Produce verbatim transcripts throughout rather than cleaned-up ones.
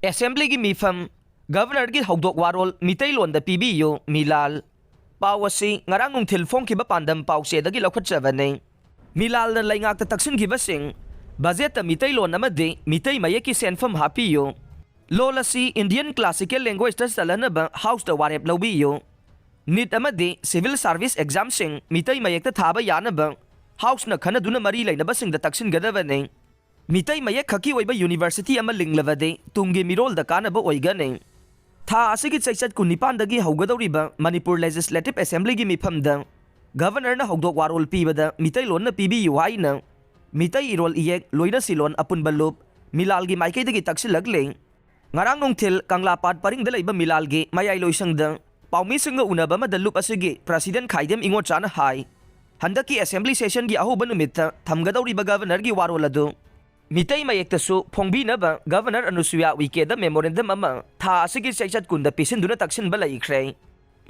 ꯑꯦꯁꯦꯝꯕ꯭ꯂꯤꯒꯤ ꯃꯤꯐꯝ, ꯒꯕꯔꯅꯔꯒꯤ ꯍꯧꯗꯣꯛ ꯋꯥꯔꯣꯜ ꯃꯤꯇꯩꯂꯣꯟꯗ ꯄꯤꯕꯤꯌꯨ, ꯃꯤꯂꯥꯜ꯫ ꯄꯥꯎ ꯑꯁꯤ ꯉꯔꯥꯡ ꯅꯨꯡꯊꯤꯜ ꯐꯣꯡꯈꯤꯕ ꯄꯥꯟꯗꯝ ꯄꯥꯎꯆꯦꯗꯒꯤ ꯂꯧꯈꯠꯆꯕꯅꯤ꯫ ꯃꯤꯂꯥꯜꯅ ꯂꯩꯉꯥꯛꯇ ꯇꯛꯁꯤꯟꯈꯤꯕꯁꯤꯡ, ꯕꯖꯦꯠꯇ ꯃꯤꯇꯩꯂꯣꯟ ꯑꯃꯗꯤ ꯃꯤꯇꯩ ꯃꯌꯦꯛꯀꯤ ꯁꯦꯟꯐꯝ ꯍꯥꯞꯄꯤꯌꯨ, ꯂꯣꯜ ꯑꯁꯤ Indian Classical Languageꯇ ꯆꯜꯍꯟꯅꯕ ꯍꯥꯎꯁꯇ ꯋꯥꯔꯦꯞ ꯂꯧꯕꯤꯌꯨ, ꯅꯤꯠ ꯑꯃꯗꯤ ꯁꯤꯚꯤꯜ ꯁꯥꯔꯚꯤꯁ ꯑꯦꯛꯖꯥꯝꯁꯤꯡ ꯃꯤꯇꯩ ꯃꯌꯦꯛꯇ ꯊꯥꯕ ꯌꯥꯅꯕ ꯍꯥꯎꯁꯅ ꯈꯟꯅꯗꯨꯅ ꯃꯔꯤ ꯂꯩꯅꯕꯁꯤꯡꯗ ꯇꯛꯁꯤꯟꯒꯗꯕꯅꯤ꯫ ꯃꯤꯇꯩ ꯃꯌꯦꯛ ꯈꯛꯀꯤ ꯑꯣꯏꯕ ꯌꯨꯅꯤꯚꯔꯁꯤꯇꯤ ꯑꯃ ꯂꯤꯡꯂꯕꯗꯤ ꯇꯨꯡꯒꯤ ꯃꯤꯔꯣꯜꯗ ꯀꯥꯟꯅꯕ ꯑꯣꯏꯒꯅꯤ꯫ ꯊꯥ ꯑꯁꯤꯒꯤ ꯆꯩꯆꯠ ꯀꯨꯟꯅꯤꯄꯥꯟꯗꯒꯤ ꯍꯧꯒꯗꯧꯔꯤꯕ ꯃꯅꯤꯄꯨꯔ ꯂꯦꯖꯤꯁꯂꯦꯇꯤꯚ ꯑꯦꯁꯦꯝꯕ꯭ꯂꯤꯒꯤ ꯃꯤꯐꯝꯗ ꯒꯕꯔꯅꯔꯅ ꯍꯧꯗꯣꯛ ꯋꯥꯔꯣꯜ ꯄꯤꯕꯗ ꯃꯤꯇꯩꯂꯣꯟꯅ ꯄꯤꯕꯤꯌꯨ ꯍꯥꯏꯅ ꯃꯤꯇꯩ ꯏꯔꯣꯜ ꯏꯌꯦꯛ ꯂꯣꯏꯅ ꯁꯤꯂꯣꯟ ꯑꯄꯨꯟꯕ ꯂꯨꯞ ꯃꯤꯂꯥꯜꯒꯤ ꯃꯥꯏꯀꯩꯗꯒꯤ ꯇꯛꯁꯤꯜꯂꯛꯂꯤ꯫ ꯉꯔꯥꯡ ꯅꯨꯡꯊꯤꯜ ꯀꯪꯂꯥꯄꯥꯠ ꯄꯔꯤꯡꯗ ꯂꯩꯕ ꯃꯤꯂꯥꯜꯒꯤ ꯃꯌꯥꯏ ꯂꯣꯏꯁꯪꯗ ꯄꯥꯎꯃꯤꯁꯤꯡꯒ ꯎꯅꯕ ꯑꯃꯗ ꯂꯨꯞ ꯑꯁꯤꯒꯤ ꯄ꯭ꯔꯁꯤꯗꯦꯟ ꯈꯥꯏꯗꯦꯝ ꯏꯉꯣꯆꯥꯅ ꯍꯥꯏ, ꯍꯟꯗꯛꯀꯤ ꯑꯦꯁꯦꯝꯕ꯭ꯂꯤ ꯁꯦꯁꯟꯒꯤ ꯑꯍꯧꯕ ꯅꯨꯃꯤꯠꯇ ꯊꯝꯒꯗꯧꯔꯤꯕ ꯒꯕꯔꯅꯔꯒꯤ ꯋꯥꯔꯣꯜ ꯑꯗꯨ ꯃꯤꯇꯩ ꯃꯌꯦꯛꯇꯁꯨ ꯐꯣꯡꯕꯤꯅꯕ ꯒꯕꯔꯅꯔ ꯑꯅꯨꯁꯨꯌꯥ ꯎꯏꯀꯦꯗ ꯃꯦꯃꯣꯔꯦꯟꯗꯝ ꯑꯃ ꯊꯥ ꯑꯁꯤꯒꯤ ꯆꯩꯆꯠ ꯀꯨꯟꯗ ꯄꯤꯁꯤꯟꯗꯨꯅ ꯇꯛꯁꯤꯟꯕ ꯂꯩꯈ꯭ꯔꯦ꯫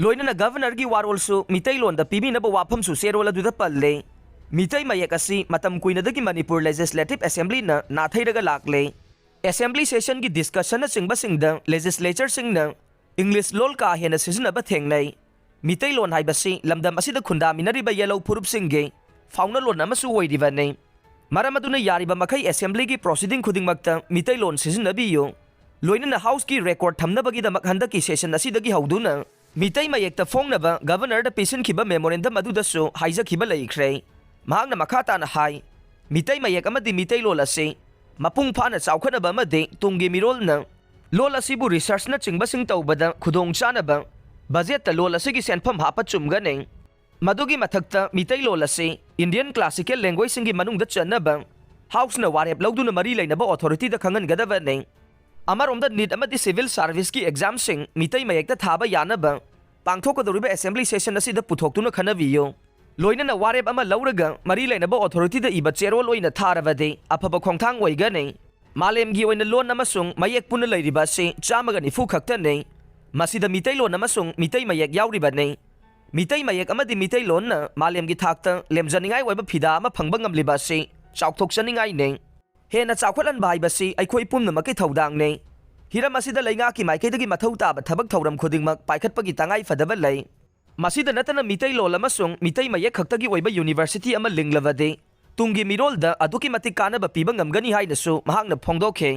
ꯂꯣꯏꯅꯅ ꯒꯕꯔꯅꯔꯒꯤ ꯋꯥꯔꯣꯜꯁꯨ ꯃꯤꯇꯩꯂꯣꯟꯗ ꯄꯤꯕꯤꯅꯕ ꯋꯥꯐꯝꯁꯨ ꯆꯦꯔꯣꯜ ꯑꯗꯨꯗ ꯄꯜꯂꯦ꯫ ꯃꯤꯇꯩ ꯃꯌꯦꯛ ꯑꯁꯤ ꯃꯇꯝ ꯀꯨꯏꯅꯗꯒꯤ ꯃꯅꯤꯄꯨꯔ ꯂꯦꯖꯤꯁꯂꯦꯇꯤꯚ ꯑꯦꯁꯦꯝꯕ꯭ꯂꯤꯅ ꯅꯥꯊꯩꯔꯒ ꯂꯥꯛꯂꯦ꯫ ꯑꯦꯁꯦꯝꯕ꯭ꯂꯤ ꯁꯦꯁꯟꯒꯤ ꯗꯤꯁꯀꯁꯟꯅꯆꯤꯡꯕꯁꯤꯡꯗ ꯂꯦꯖꯤꯁꯂꯦꯆꯔꯁꯤꯡꯅ ꯏꯪꯂꯤꯁ ꯂꯣꯜ ꯀꯥ ꯍꯦꯟꯅ ꯁꯤꯖꯤꯟꯅꯕ ꯊꯦꯡꯅꯩ꯫ ꯃꯤꯇꯩꯂꯣꯟ ꯍꯥꯏꯕꯁꯤ ꯂꯝꯗꯝ ꯑꯁꯤꯗ ꯈꯨꯟꯗꯥꯃꯤꯟꯅꯔꯤꯕ ꯌꯦꯜꯍꯧ ꯐꯨꯔꯨꯞꯁꯤꯡꯒꯤ ꯐꯥꯎꯅꯂꯣꯟ ꯑꯃꯁꯨ ꯑꯣꯏꯔꯤꯕꯅꯤ꯫ ꯃꯔꯝ ꯑꯗꯨꯅ ꯌꯥꯔꯤꯕ ꯃꯈꯩ ꯑꯦꯁꯦꯝꯕ꯭ꯂꯤꯒꯤ ꯄ꯭ꯔꯣꯁꯤꯗꯤꯡ ꯈꯨꯗꯤꯡꯃꯛꯇ ꯃꯤꯇꯩꯂꯣꯟ ꯁꯤꯖꯤꯟꯅꯕꯤꯌꯨ꯫ ꯂꯣꯏꯅꯅ ꯍꯥꯎꯁꯀꯤ ꯔꯦꯀꯣꯔꯗ ꯊꯝꯅꯕꯒꯤꯗꯃꯛ ꯍꯟꯗꯛꯀꯤ ꯁꯦꯁꯟ ꯑꯁꯤꯗꯒꯤ ꯍꯧꯗꯨꯅ ꯃꯤꯇꯩ ꯃꯌꯦꯛꯇ ꯐꯣꯡꯅꯕ ꯒꯕꯔꯅꯔꯗ ꯄꯤꯁꯤꯟꯈꯤꯕ ꯃꯦꯃꯣꯔꯦꯟꯗꯝ ꯑꯗꯨꯗꯁꯨ ꯍꯥꯏꯖꯈꯤꯕ ꯂꯩꯈ꯭ꯔꯦ꯫ ꯃꯍꯥꯛꯅ ꯃꯈꯥ ꯇꯥꯅ ꯍꯥꯏ, ꯃꯤꯇꯩ ꯃꯌꯦꯛ ꯑꯃꯗꯤ ꯃꯤꯇꯩꯂꯣꯟ ꯑꯁꯤ ꯃꯄꯨꯡ ꯐꯥꯅ ꯆꯥꯎꯈꯠꯅꯕ ꯑꯃꯗꯤ ꯇꯨꯡꯒꯤ ꯃꯤꯔꯣꯜꯅ ꯂꯣꯜ ꯑꯁꯤꯕꯨ ꯔꯤꯁꯔꯆꯅꯆꯤꯡꯕꯁꯤꯡ ꯇꯧꯕꯗ ꯈꯨꯗꯣꯡ ꯆꯥꯅꯕ ꯕꯖꯦꯠꯇ ꯂꯣꯜ ꯑꯁꯤꯒꯤ ꯁꯦꯟꯐꯝ ꯍꯥꯞꯄ ꯆꯨꯝꯒꯅꯤ꯫ ꯃꯗꯨꯒꯤ ꯃꯊꯛꯇ ꯃꯤꯇꯩꯂꯣꯜ ꯑꯁꯤ Indian Classical Languageꯁꯤꯡꯒꯤ ꯃꯅꯨꯡꯗ ꯆꯟꯅꯕ ꯍꯥꯎꯁꯅ ꯋꯥꯔꯦꯞ ꯂꯧꯗꯨꯅ ꯃꯔꯤ ꯂꯩꯅꯕ ꯑꯣꯊꯣꯔꯤꯇꯤꯗ ꯈꯪꯍꯟꯒꯗꯕꯅꯤ꯫ ꯑꯃꯔꯣꯝꯗ ꯅꯤꯠ ꯑꯃꯗꯤ ꯁꯤꯚꯤꯜ ꯁꯥꯔꯚꯤꯁꯀꯤ ꯑꯦꯛꯖꯥꯝꯁꯤꯡ ꯃꯤꯇꯩ ꯃꯌꯦꯛꯇ ꯊꯥꯕ ꯌꯥꯅꯕ ꯄꯥꯡꯊꯣꯛꯀꯗꯧꯔꯤꯕ ꯑꯦꯁꯦꯝꯕ꯭ꯂꯤ ꯁꯦꯁꯟ ꯑꯁꯤꯗ ꯄꯨꯊꯣꯛꯇꯨꯅ ꯈꯟꯅꯕꯤꯌꯨ꯫ ꯂꯣꯏꯅꯅ ꯋꯥꯔꯦꯞ ꯑꯃ ꯂꯧꯔꯒ ꯃꯔꯤ ꯂꯩꯅꯕ ꯑꯣꯊꯣꯔꯤꯇꯤꯗ ꯏꯕ ꯆꯦꯔꯣꯜ ꯑꯣꯏꯅ ꯊꯥꯔꯕꯗꯤ ꯑꯐꯕ ꯈꯣꯡꯊꯥꯡ ꯑꯣꯏꯒꯅꯤ꯫ ꯃꯥꯂꯦꯝꯒꯤ ꯑꯣꯏꯅ ꯂꯣꯟ ꯑꯃꯁꯨꯡ ꯃꯌꯦꯛ ꯄꯨꯟꯅ ꯂꯩꯔꯤꯕ ꯑꯁꯤ ꯆꯥꯝꯃꯒ ꯅꯤꯐꯨ ꯈꯛꯇꯅꯤ꯫ ꯃꯁꯤꯗ ꯃꯤꯇꯩꯂꯣꯟ ꯑꯃꯁꯨꯡ ꯃꯤꯇꯩ ꯃꯌꯦꯛ ꯌꯥꯎꯔꯤꯕꯅꯤ꯫ ꯃꯤꯇꯩ ꯃꯌꯦꯛ ꯑꯃꯗꯤ ꯃꯤꯇꯩꯂꯣꯟꯅ ꯃꯥꯂꯦꯝꯒꯤ ꯊꯥꯛꯇ ꯂꯦꯝꯖꯅꯤꯡꯉꯥꯏ ꯑꯣꯏꯕ ꯐꯤꯗꯥ ꯑꯃ ꯐꯪꯕ ꯉꯝꯂꯤꯕ ꯑꯁꯤ ꯆꯥꯎꯊꯣꯛꯆꯅꯤꯡꯉꯥꯏꯅꯤ꯫ ꯍꯦꯟꯅ ꯆꯥꯎꯈꯠꯍꯟꯕ ꯍꯥꯏꯕꯁꯤ ꯑꯩꯈꯣꯏ ꯄꯨꯝꯅꯃꯛꯀꯤ ꯊꯧꯗꯥꯡꯅꯤ꯫ ꯍꯤꯔꯝ ꯑꯁꯤꯗ ꯂꯩꯉꯥꯛꯀꯤ ꯃꯥꯏꯀꯩꯗꯒꯤ ꯃꯊꯧ ꯇꯥꯕ ꯊꯕꯛ ꯊꯧꯔꯝ ꯈꯨꯗꯤꯡꯃꯛ ꯄꯥꯏꯈꯠꯄꯒꯤ ꯇꯉꯥꯏ ꯐꯗꯕ ꯂꯩ꯫ ꯃꯁꯤꯗ ꯅꯠꯇꯅ ꯃꯤꯇꯩꯂꯣꯟ ꯑꯃꯁꯨꯡ ꯃꯤꯇꯩ ꯃꯌꯦꯛ ꯈꯛꯇꯒꯤ ꯑꯣꯏꯕ university ꯑꯃ ꯂꯤꯡꯂꯕꯗꯤ ꯇꯨꯡꯒꯤ ꯃꯤꯔꯣꯜꯗ ꯑꯗꯨꯛꯀꯤ ꯃꯇꯤꯛ ꯀꯥꯟꯅꯕ ꯄꯤꯕ ꯉꯝꯒꯅꯤ ꯍꯥꯏꯅꯁꯨ ꯃꯍꯥꯛꯅ ꯐꯣꯡꯗꯣꯛꯈꯤ꯫